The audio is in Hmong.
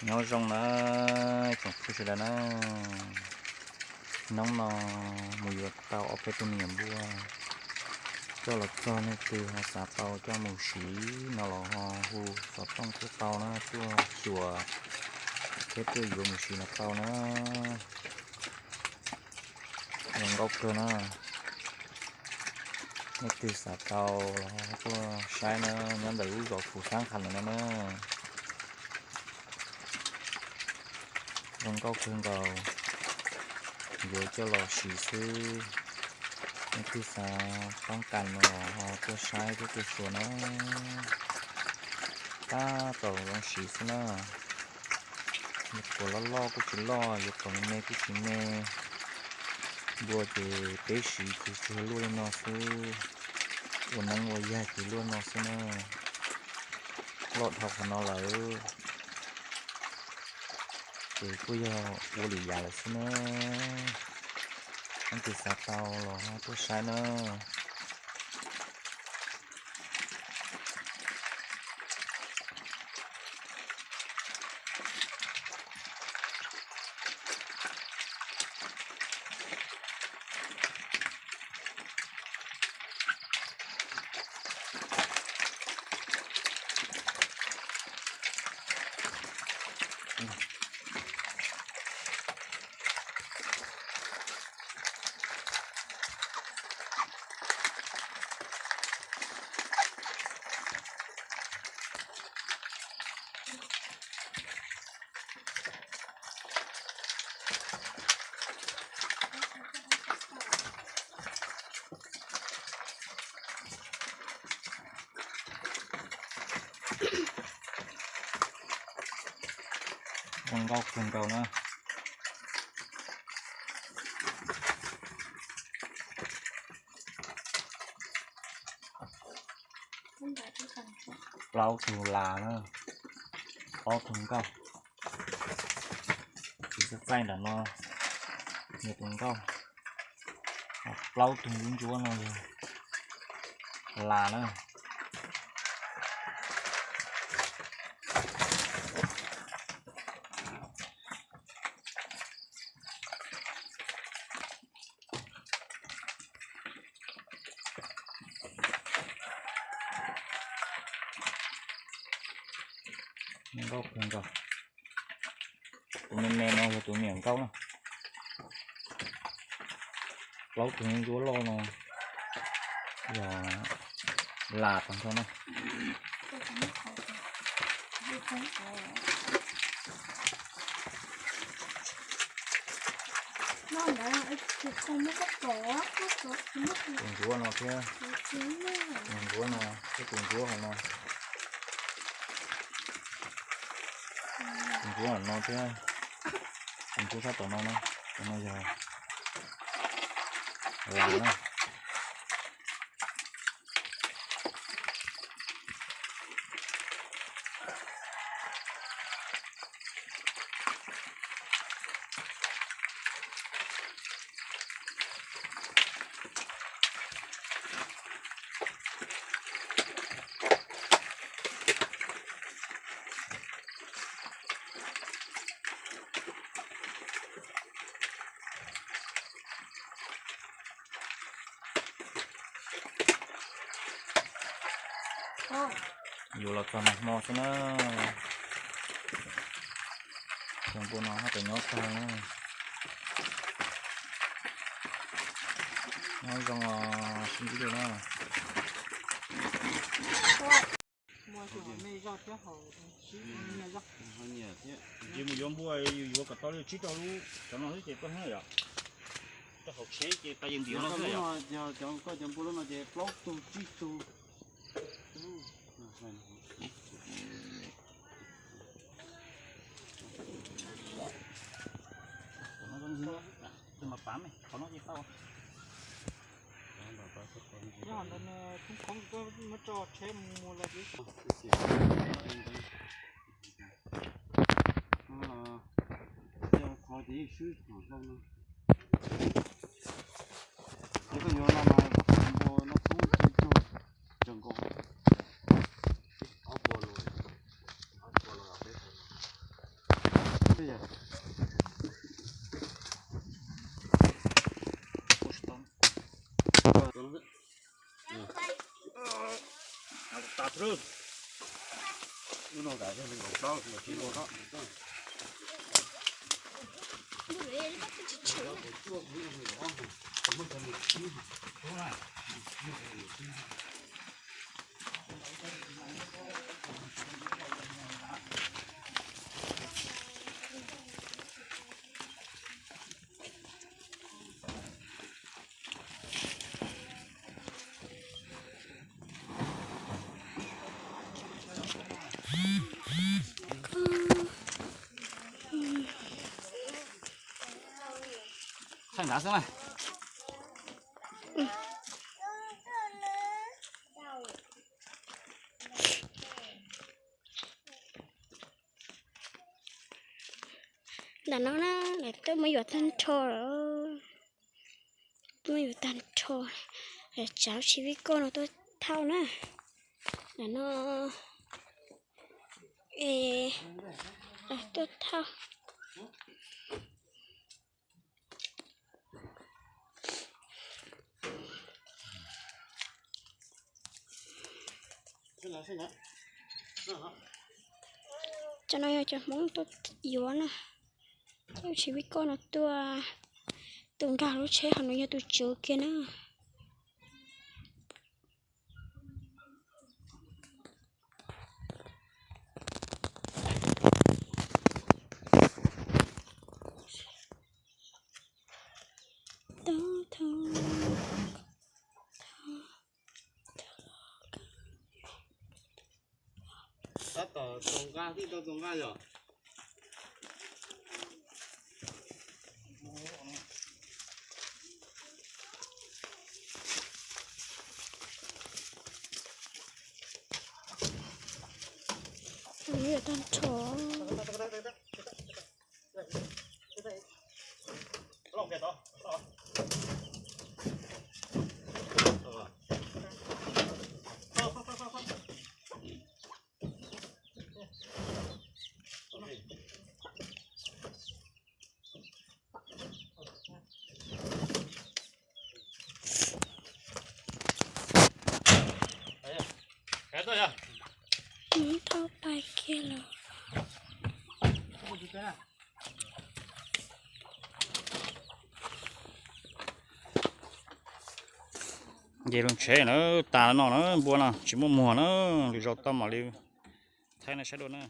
Nyob zoo na tsoom phooj ywg sawv daws na, hnub no mus yuav tau ob peb tug me nyuam npua coj los txog. Leej twg ho xav tau coj mus siv no los ho hu xov tooj tuaj tau na, tuaj xyuas thiab tuaj yuav mus siv los tau na. Zoo nkauj kawg na. Leej twg xav tau los ho tuaj saib na, nyob ntawm lub zos Phu Xab Kham ntawm no na. Zoo nkauj kawg nkaus, yuav coj los siv xwb. Leej twg xav toob kas no los ho tuaj saib thiab tuaj xyuas na. Tab tom zoo siv xwb na. Yuav kom loj loj kuj tsis loj, yuav kom me me kuj tsis me. Npua ces peb siv ces tsuas luaj li no xwb, ua neeb ua yaig ces luaj no xwb na. Loj dhau qhov no lawm ces kuj yog ua lwm yam lawm xwb na. Leej twg xav tau los ho tuaj saib na. Zoo nkauj kawg nkaus na. Plaub tug las na, plaub tug nkauj. Tus txaij txaij ntawm no, nws tus nkauj. Plaub tug ntsuab ntsuab no yog las na. Nkauj kawg nkaus. Tus me me no yog tus me nyuam nkauj na. Plaub tug ntsuab loj no yog las tag nrho na. Tus ntsuab no thiab, tus ntsuab no thiab tus ntsuab hauv no. Tus ntsuab no thiab, tus ntsuab sab tom no na, tus no yog las na. Yuav los txog nag hmo xwb na. Cov npua no haj tseem nyob tag na. Nyob zoo os sib ntsib dua na. Ntshe mus yuav npua yus yuav kom tau li tsib rau lub cov no xwb ces koj hnub yom. Rau hauv tsheb ces tau yeej ntiav no xwb yom. Cov koj cov npua lub no ces plaub tug tsib tug. Mas pav me qhov no ces tau. Nyob hov ntawd khoob khoob, muab tso tsheb mus lawm. Qhov ces swb hauv hlau no. Ces koj yuav no mas npua no tub tsib tug, tseem nkaus. Ob npua los, ob npua los peb tug. Thaij nrad xwb na. Ntawm no na, lawv twb muab yuav tag nrho lawm. Twb muab yuav tag nrho. Lawv tsav lub tshis vij koj no tuaj thauj na. Ntawm no es lawv tuaj thauj. Cov no yog cov Hmoob tuaj yuav na. Lub tshis vij koj no tuaj, tus nkag lub tsheb hauv no yog tus tswv kiag na. Tab tom txaus nqa, tib tau txaus nqa yom. Tag nrho. Thauj pais kiag lawm. Nce loo tsheb na, tas no na, npua no tsis muaj muag na, lwm zaus tau mam li thaij nej saib dua na.